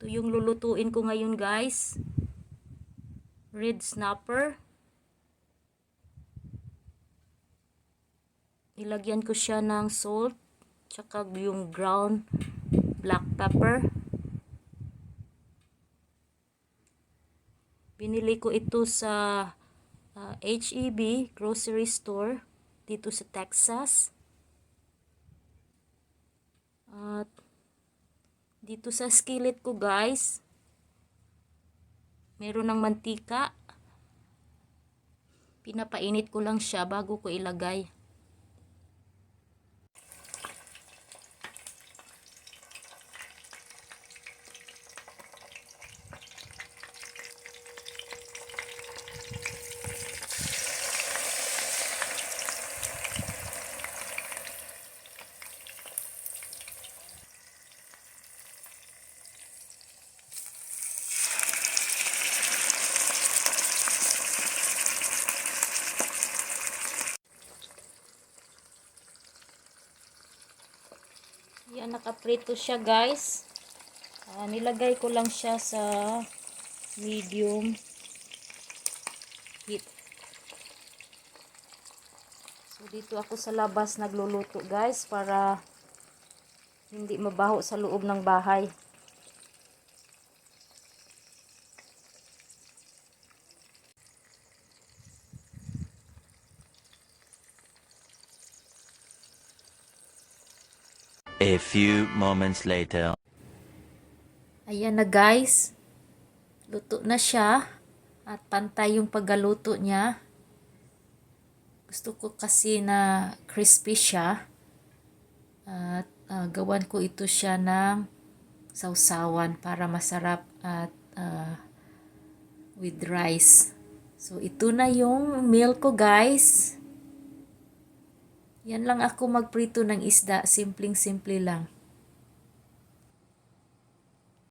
Ito yung lulutuin ko ngayon, guys. Red snapper. Ilagyan ko siya ng salt, tsaka yung ground black pepper. Binili ko ito sa HEB grocery store dito sa Texas. At dito sa skillet ko, guys, meron ng mantika. Pinapainit ko lang siya bago ko ilagay. Yan, nakaprito siya, guys. Nilagay ko lang siya sa medium heat. So, dito ako sa labas nagluluto, guys, para hindi mabaho sa loob ng bahay. A few moments later. Ayan na, guys. Luto na siya. At pantay yung paggaluto niya. Gusto ko kasi na crispy siya. At gawan ko ito siya ng sausawan para masarap at with rice. So, ito na yung meal ko, guys. Yan lang ako magprito ng isda. Simpleng-simple lang.